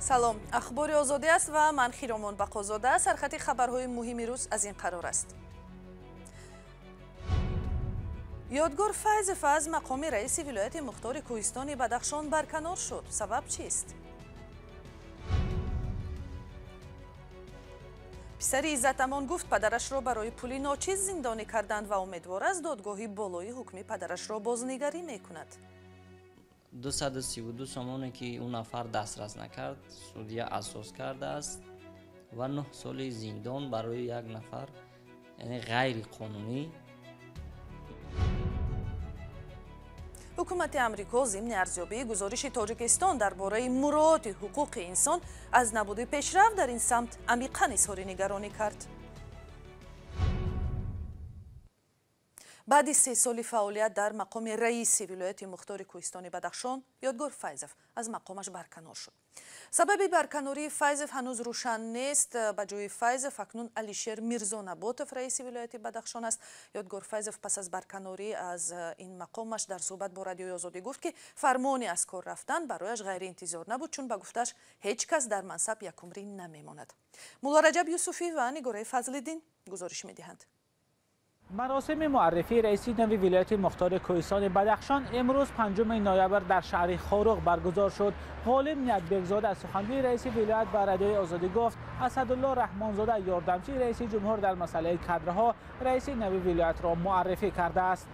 Салом, Ахбори Озодӣ аст ва ман Хиромон Бақозода. Сархати хабарҳои муҳими рӯз аз ин қарор аст. Ёдгор Файзов аз мақоми раиси вилояти мухтори Кӯҳистони Бадахшон барканор шуд. Сабаб чист? Писари Иззатамон гуфт, падарашро барои пули ночиз зиндонӣ карданд ва умедвор аст, додгоҳи болои ҳукми падарашро бознигарӣ мекунад. 232 сомоне ки ӯ нафар дастрас накард, судья асос кардааст ва 9 соли зиндон барои як нафар, яъне ғайриқонунӣ. Ҳукумати Амрико зимни арзёбии гузориши Тоҷикистон дар бораи муроати ҳуқуқи инсон аз набуди пешрафт дар ин самт амиқан изҳори нигаронӣ кард. Баъди 3 соли фаъолият дар мақоми раиси вилояти мухтори Кӯҳистони Бадахшон, Ёдгор Файзов аз мақомаш барканор шуд. Сабаби барканории Файзов ҳанӯз рӯшан нест. Ба ҷои Файзов акнун Алишер Мирзонаботов раиси вилояти Бадахшон аст. Ёдгор Файзов пас аз барканорӣ аз ин мақомаш дар суҳбат бо Радиои Озодӣ гуфт, ки фармони аз кор рафтан барояш ғайриинтизор набуд, чун ба гуфтааш ҳеҷ кас дар мансаб якумрӣ намемонад. Муллораҷаб Юсуфӣ ва Нигораи Фазлиддин гузориш медиҳанд. Маросими муаррифии раиси нави вилояти мухтори Кӯҳистони Бадахшон имрӯз 5 ноябр дар шаҳри Хоруғ баргузор шуд. Ғолиб Ниятбекзода, сухангӯи раиси вилоят, ба Радиои Озодӣ гуфт, Асадулло Раҳмонзода, ёрдамчии раиси ҷумҳур дар масъалаи кадрҳо, раиси нави вилоятро муаррифӣ кардааст.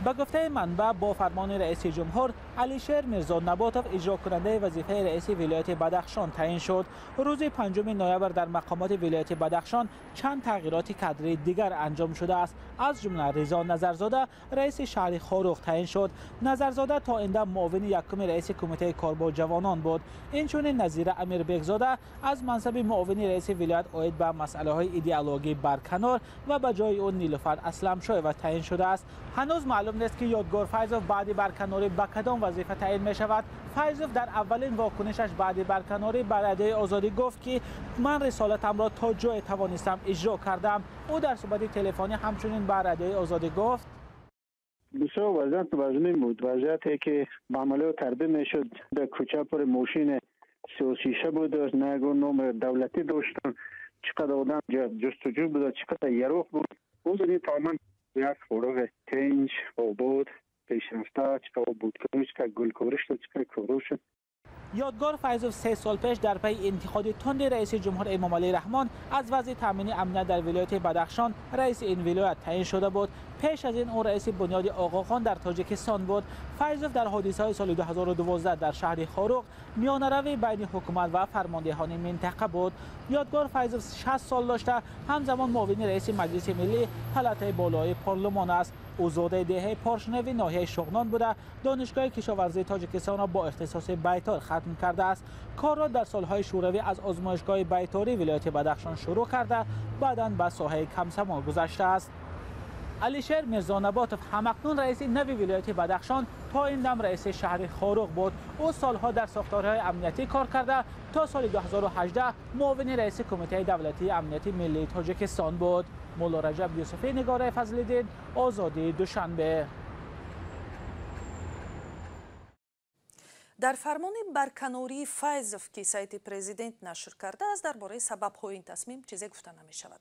Ба гуфтаи манбаъ, бо фармони раиси ҷумҳур Алишер Мирзонаботов иҷрокунандаи вазифаи раиси вилояти Бадахшон таъин шуд. Рӯзи 5 ноябр дар мақомоти вилояти Бадахшон чанд тағйироти кадрии дигар анҷом шудааст. Аз ҷумла Ризо Назарзода раиси шаҳри Хоруғ таъин шуд. Назарзода то ин дам муовини якуми раиси кумитаи кор бо ҷавонон буд. Инчунин Назира Амирбекзода аз мансаби муовини раиси вилоят оид ба масъалаҳои идеологӣ барканор ва ба ҷои ӯ Нилуфар Асламшоева таъин шудааст. Ҳанӯз маълум нест, ки Ёдгор Файзов баъди барканорӣ ба кадом вазифа таъин мешавад. Файзов дар аввалин вокунишаш баъди барканорӣ ба Радиои Озодӣ гуфт, ки ман рисолатамро то ҷое тавонистам иҷро кардам. Ӯ дар суҳбати телефонӣ ҳамчунин ба Радиои Озодӣ гуфт: бисёр вазъият вазнин буд, вазъияте ки ба амалиёт тарбия мешуд. Дар кӯча пур мошини сиёсиша буд, на ягон номи давлатӣ доштанд. Чӣ қадар одам ҷустуҷӯ буд, чӣ қадар яроқ буд. Ҳозир ин тамоман як Хоруғи тинҷ, обод, пешрафта, чӣ қадар ободкорӣ, чӣ қадар гулкорӣ шуд, чӣ қадар корӣ шуд. Ёдгор Файзов 3 сол пеш дар пайи интиқоди тунди раиси ҷумҳур Эмомалӣ Раҳмон аз вазъи таъмини амният дар вилояти Бадахшон раиси ин вилоят таъин шуда буд. Пеш аз ин ӯ раиси бунёди Оғохон дар Тоҷикистон буд. Файзов дар ҳодисаҳои соли 2012 дар шаҳри Хоруғ миёнарави байни ҳукумат ва фармондеҳони минтақа буд. Ёдгор Файзов 60 сол дошта, ҳамзамон муовини раиси Маҷлиси миллӣ, палатаи болои парлумон аст. Ӯ зодаи деҳаи Поршневи ноҳияи Шуғнон буда, Донишгоҳи кишоварзии Тоҷикистонро бо ихтисоси байтор хатм кардааст. Корро дар солҳои шӯравӣ аз озмоишгоҳи байтории вилояти Бадахшон шурӯъ карда, баъдан ба соҳаи комсомол гузаштааст. Алишер Мирзонаботов ҳамакнун раиси нави вилояти Бадахшон то ин дам раиси шаҳри Хоруғ буд. Ӯ солҳо дар сохторҳои амниятӣ кор карда, то соли 2018 муовини раиси Кумитаи давлатии амнияти миллии Тоҷикистон буд. Муллораҷаб Юсуфӣ, Нигораи Фазлиддин, Озодии, Душанбе. Дар фармони барканории Файзов, ки сайти президент нашр кардааст, дар бораи сабабҳои ин тасмим чизе гуфта намешавад.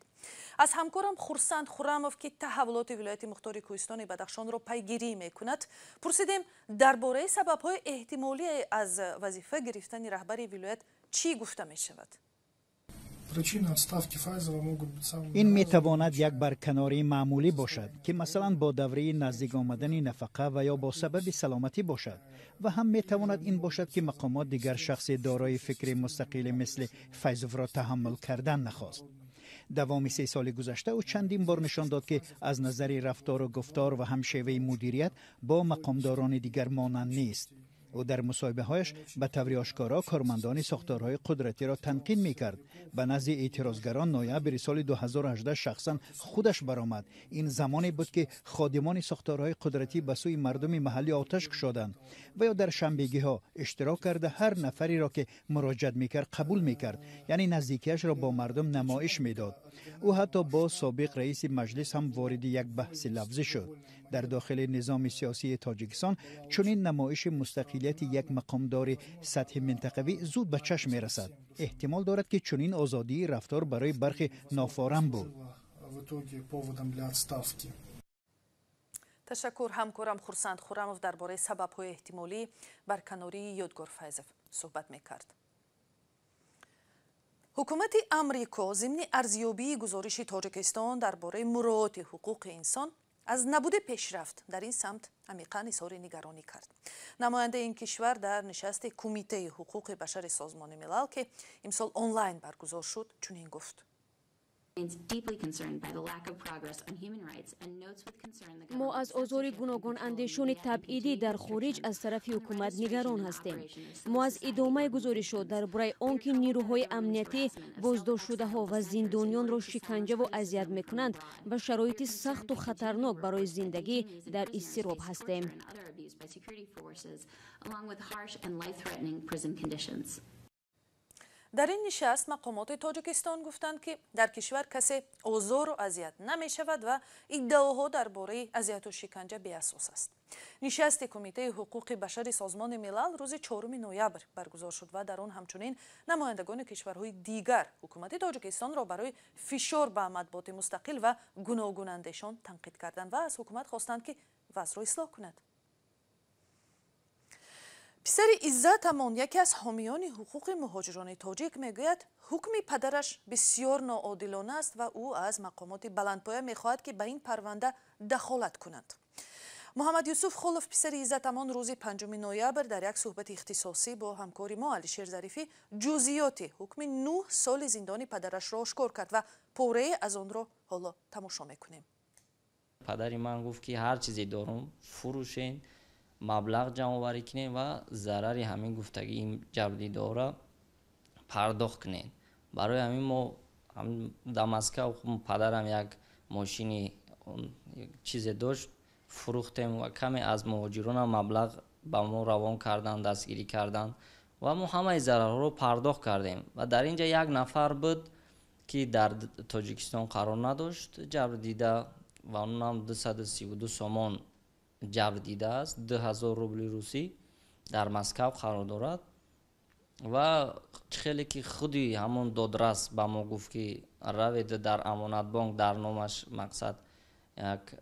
Аз ҳамкорам Хурсанд Хурамов, ки таҳаввулоти вилояти мухтори Кӯҳистони Бадахшонро пайгирӣ мекунад, пурсидем, дар бораи сабабҳои эҳтимолӣ аз вазифа гирифтани раҳбари вилоят чӣ гуфта мешавад. Ин метавонад як барканории маъмулӣ бошад, ки масалан бо давраи наздик омадани нафақа ва ё бо сабаби саломатӣ бошад, ва ҳам метавонад ин бошад, ки мақомот дигар шахси дорои фикри мустақили мисли Файзовро таҳаммул кардан нахост. Давоми 3 соли гузашта ӯ чандин бор нишон дод, ки аз назари рафтору гуфтор ва ҳам шеваи мудирият бо мақомдорони дигар монанд нест. Ӯ дар мусоҳибаҳояш ба таври ошкоро кормандони сохторҳои қудратиро танқид мекард. Ба назди эътирозгарон ноябри соли 2018 шахсан худаш баромад. Ин замоне буд, ки ходимони сохторҳои қудратӣ ба сӯи мардуми маҳаллӣ оташ кушоданд ва ё дар шанбегиҳо иштирок карда, ҳар нафареро, ки муроҷиат мекард, қабул мекард, яъне наздикиашро бо мардум намоиш медод. Ӯ ҳатто бо собиқ раиси маҷлис ҳам вориди як баҳси лафзӣ шуд. Дар дохили низоми сиёсии Тоҷикистон чунин намоиши мустақилияти як мақомдори сатҳи минтақавӣ зуд ба чашм мерасад. Эҳтимол дорад, ки чунин озодии рафтор барои бархе нофорам буд. Ташаккур. Ҳамкорам Хурсанд Хуррамов дар бораи сабабҳои эҳтимолии барканории Ёдгор Файзов суҳбат мекард. Ҳукумати Амрико зимни арзёбии гузориши Тоҷикистон дар бораи муроати ҳуқуқи инсон аз набуди пешрафт дар ин самт амиқан изҳори нигаронӣ кард. Намояндаи ин кишвар дар нишасти Кумитаи ҳуқуқи башари Созмони Милал, ки имсол онлайн баргузор шуд, чунин гуфт. Мо аз озори гуногунандешони табъидӣ дар хориҷ аз тарафи ҳукумат нигарон ҳастем. Мо аз идомаи гузоришот дар бораи он ки нирӯҳои амниятӣ боздоштшудаҳо ва зиндониёнро шиканҷаву азият мекунанд, ба шароити сахту хатарнок барои зиндагӣ дар изтироб ҳастем. Дар ин нишаст мақомоти Тоҷикистон гуфтанд, ки дар кишвар касе озору азият намешавад ва иддаоҳо дар бораи азияту шиканҷа беасос аст. Нишасти Кумитаи ҳуқуқи башари Созмони Милал рӯзи 4 ноябр баргузор шуд ва дар он ҳамчунин намояндагони кишварҳои дигар ҳукумати Тоҷикистонро барои фишор ба матбуоти мустақил ва гуногунандешон танқид карданд ва аз ҳукумат хостанд, ки вазъро ислоҳ кунад. Писари Иззат Амон, яке аз ҳомиёни ҳуқуқи муҳоҷирони тоҷик, мегӯяд, ҳукми падараш бисёр ноодилона аст ва ӯ аз мақомоти баландпоя мехоҳад, ки ба ин парванда дахолат кунанд. Муҳаммад Юсуф Холов, писари Иззат Амон, рӯзи 5 ноябр дар як суҳбати ихтисосӣ бо ҳамкори мо Алишер Зарифӣ ҷузъиёти ҳукми 9 соли зиндони падарашро ошкор кард ва порае аз онро ҳоло тамошо мекунем. Падари ман гуфт, ки ҳар чизе дорум фурӯшен, маблағ ҷамъоварӣ кунем ва зарари ҳамин гуфтагии ин ҷабрдидора пардохт кунем. Барои ҳамин мо дар Москав падарам як мошини чизе дошт, фурӯхтем ва каме аз муҳоҷиронам маблағ ба мо равон карданд, дастгирӣ карданд ва мо ҳамаи зарарҳоро пардохт кардем. Ва дар ин ҷа як нафар буд, ки дар Тоҷикистон қарор надошт, ҷабрдида, ва онам 232 сомон ҷабр дидааст, 2000 рубли русӣ дар Москав қарор дорад. Ва хеле ки худи ҳамон додрас ба мо гуфт, ки равед дар Амонатбонк, дар номаш мақсад як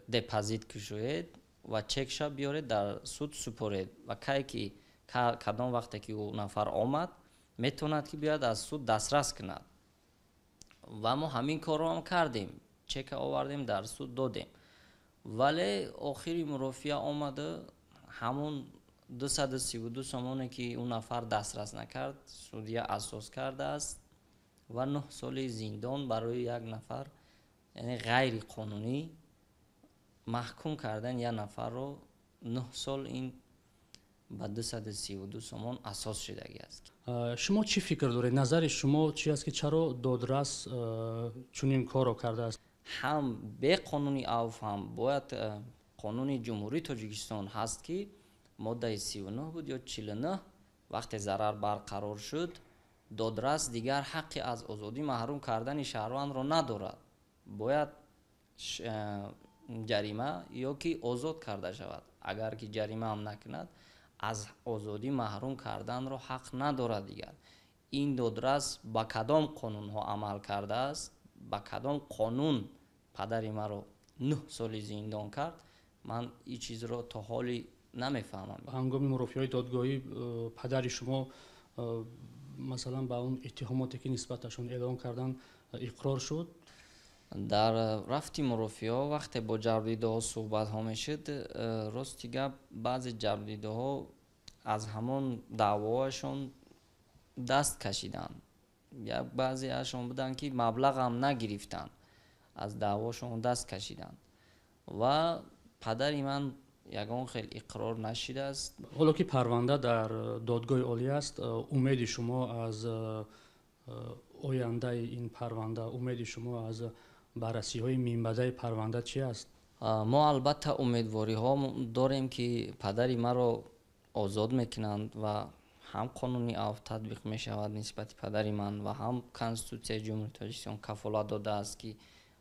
депозит кушоед ва чекша биёред, дар суд супоред ва кай ки кадом вақте ки ӯ нафар омад, метавонад ки биёяд аз суд дастрас кунад. Ва мо ҳамин корро ҳам кардем, чека овардем, дар суд додем. Вале охири мурофиа омада, ҳамон 232 сомоне ки ӯ нафар дастрас накард, судя асос кардааст ва 9 соли зиндон барои як нафар, яъне ғайриқонунӣ маҳкум кардан як нафарро 9 сол, ин ба 232 сомон асос шудагӣ аст. Шумо чӣ фикр доред? Назари шумо чӣ аст, ки чаро додрас чунин корро кардааст? Ҳам беқонуни авф, ҳам бояд қонуни Ҷумҳурии Тоҷикистон ҳаст, ки моддаи 39 буд ё 49, вақте зарар барқарор шуд, додрас дигар ҳаққи аз озодӣ маҳрум кардани шаҳрвандро надорад. Бояд ҷарима ё ки озод карда шавад. Агар ки ҷарима ҳам накунад, аз озодӣ маҳрум карданро ҳақ надорад дигар. Ин додрас ба кадом қонунҳо амал кардааст, ба кадом қонун падари маро 9 соли зиндон кард, ман ин чизро то ҳоли намефаҳмам. Ҳангоми мурофиаҳои додгоҳӣ падари шумо масалан ба он иттиҳомоте ки нисбаташон эълон карданд иқрор шуд? Дар рафти мурофиаҳо вақте бо ҷабрдидаҳо суҳбатҳо мешуд, рости гап, баъзе ҷабрдидаҳо аз ҳамон даъвоашон даст кашиданд. Баъзеашон буданд, ки маблағам нагирифтанд, аз даъвошон даст кашиданд ва падари ман ягон хел иқрор нашидааст. Ҳоло ки парванда дар додгоҳи олӣ аст, умеди шумо аз ояндаи ин парванда, умеди шумо аз баррасиҳои минбаъдаи парванда чи аст? Мо албатта умедвориҳо дорем, ки падари маро озод мекунанд ва ҳам қонуни авф татбиқ мешавад нисбати падари ман ва ҳам Конститутсияи Ҷумҳурии Тоҷикистон кафолат додааст, ки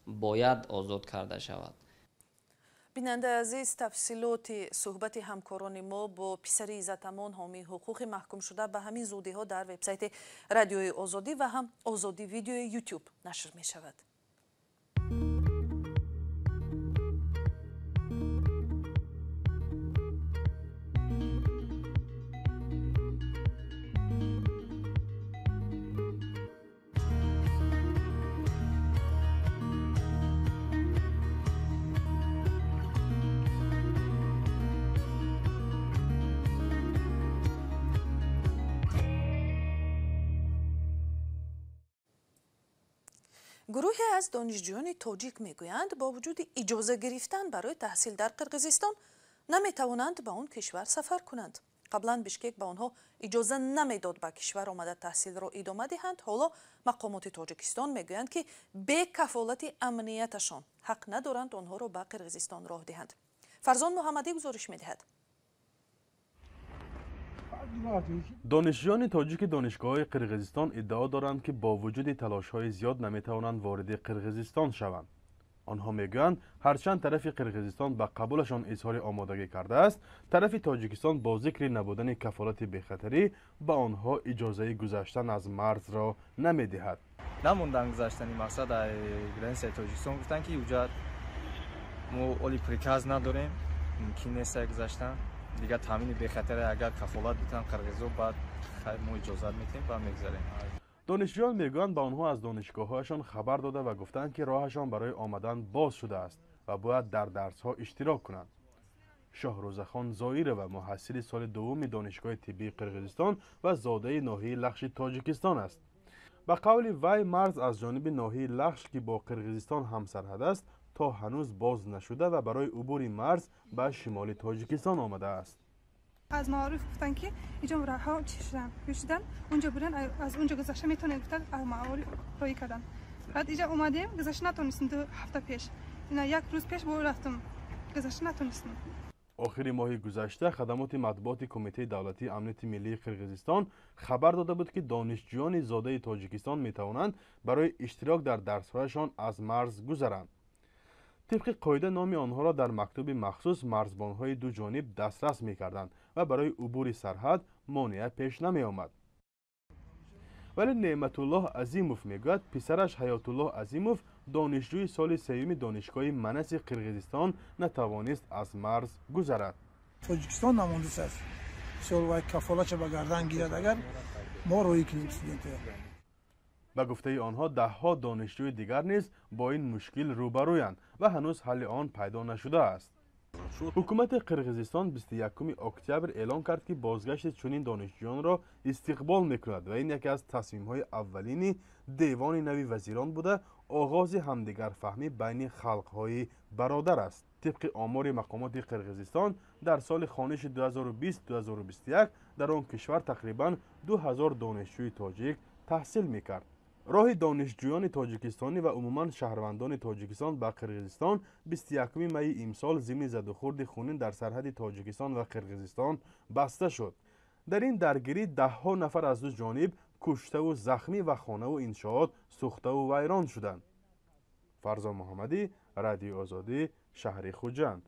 бояд озод карда шавад. Бинандаи азиз, тафсилоти суҳбати ҳамкорони мо бо писари Иззатамон, ҳомии ҳуқуқи маҳкумшуда, ба ҳамин зудиҳо дар вебсайти Радиои Озодӣ ва ҳам Озодӣ видеои Ютуб нашр мешавад. Гурӯҳе аз донишҷӯёни тоҷик мегӯянд, бо вуҷуди иҷоза гирифтан барои таҳсил дар Қирғизистон наметавонанд ба он кишвар сафар кунанд. Қаблан Бишкек ба онҳо иҷоза намедод ба кишвар омада таҳсилро идома диҳанд. Ҳоло мақомоти Тоҷикистон мегӯянд, ки бе кафолати амнияташон ҳақ надоранд онҳоро ба Қирғизистон роҳ диҳанд. Фарзон Муҳаммадӣ гузориш медиҳад. Донишҷӯёни тоҷики донишгоҳҳои Қирғизистон иддао доранд, ки бо вуҷуди талошҳои зиёд наметавонанд вориди Қирғизистон шаванд. Онҳо мегӯянд, ҳарчанд тарафи Қирғизистон ба қабулашон изҳори омодагӣ кардааст, тарафи Тоҷикистон бо зикри набудани кафолати бехатарӣ ба онҳо иҷозаи гузаштан аз марзро намедиҳад. Намондан гузаштани мақсад границаи Тоҷикистон гуфтанд, ки уҷа мо оли приказ надорем, мумкин нест гузаштан. Дигар таъмини бехатаре агар кафолат битан қирғизо, баъд мо иҷозат метем ва мегузарем. Донишҷӯён мегӯянд, ба онҳо аз донишгоҳҳояшон хабар дода ва гуфтанд, ки роҳашон барои омадан боз шудааст ва бояд дар дарсҳо иштирок кунанд. Шоҳрӯзахон Зоирова муҳассили соли дуввуми донишгоҳи тиббии Қирғизистон ва зодаи ноҳияи Лахши Тоҷикистон аст. Ба қавли вай, марз аз ҷониби ноҳияи Лахш, ки бо Қирғизистон ҳамсарҳад аст, то ҳанӯз боз нашуда ва барои убури марз ба шимоли Тоҷикистон омадааст. Аз маориф гуфтанд, ки инҷо роҳҳо чӣ шудан, шудан, унҷо бурдан, аз унҷо гузашта метавонед, гуфтанд, аз маориф роҳӣ кардан. Баъд инҷо омадем, гузашта натонистем 2 ҳафта пеш. Ина як рӯз пеш бо рафтам, гузашта натонистем. Охири моҳи гузашта хадамоти матбуоти Кумитаи давлатии амнияти миллии Қирғизистон хабар дода буд, ки донишҷӯёни зодаи Тоҷикистон метавонанд барои иштирок дар дарсҳояшон аз марз гузаранд. Тибқи қоида номи онҳоро дар мактуби махсус марзбонҳои ду ҷониб дастрас мекарданд ва барои убури сарҳад монеа пеш намеомад. Вале Неъматуллоҳ Азимов мегӯяд, писараш Ҳаётуллоҳ Азимов, донишҷӯи соли сеюми донишгоҳи Манаси Қирғизистон, натавонист аз марз гузарад. Тоҷикистон намондааст, вай кафолатша ба гардан гирад, агар мо роҳӣ кунем студентҳоя. Ба гуфтаи онҳо, даҳҳо донишҷӯи дигар низ бо ин мушкил рӯбарӯянд ва ҳанӯз ҳалли он пайдо нашудааст. Ҳукумати Қирғизистон 21 октябр эълон кард, ки бозгашти чунин донишҷӯёнро истиқбол мекунад ва ин яке аз тасмимҳои аввалини девони нави вазирон буда, оғози ҳамдигарфаҳмӣ байни халқҳои бародар аст. Тибқи омори мақомоти Қирғизистон, дар соли хониши 2020-2021 дар он кишвар тақрибан 2000 донишҷӯи тоҷик таҳсил мекард. Роҳи донишҷӯёни тоҷикистонӣ ва умуман шаҳрвандони Тоҷикистон ба Қирғизистон 21 майи имсол зимни задухӯрди хунин дар сарҳади Тоҷикистон ва Қирғизистон баста шуд. Дар ин даргирӣ даҳҳо нафар аз ду ҷониб куштаву захмӣ ва хонаву иншоот сӯхтаву вайрон шуданд. Фарзон Муҳаммадӣ, Радиои Озодӣ, шаҳри Хуҷанд.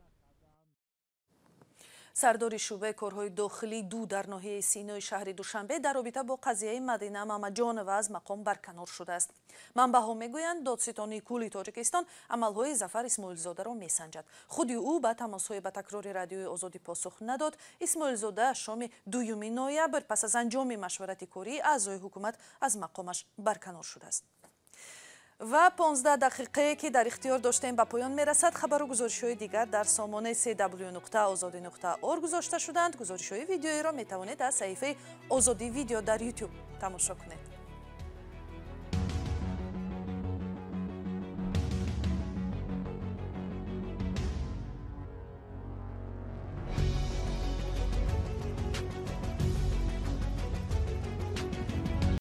Сардори шӯъбаи корҳои дохилӣ ду дар ноҳияи Синои шаҳри Душанбе дар робита бо қазияи Мадина Мамаҷонова аз мақом барканор шудааст. Манбаъҳо мегӯянд, додситонии кулли Тоҷикистон амалҳои Зафар Исмоилзодаро месанҷад. Худи ӯ ба тамосҳои ба такрори Радиои Озодӣ посух надод. Исмоилзода шоми 2 ноябр пас аз анҷоми машварати кории аъзои ҳукумат аз мақомаш барканор шудааст. Ва 15 дақиқае ки дар ихтиёр доштем ба поён мерасад. Хабару гузоришҳои дигар дар сомонаи cw.ozodi.org гузошта шуданд. Гузоришҳои видеоиро метавонед аз саҳифаи Озодӣ видео дар YouTube тамошо кунед.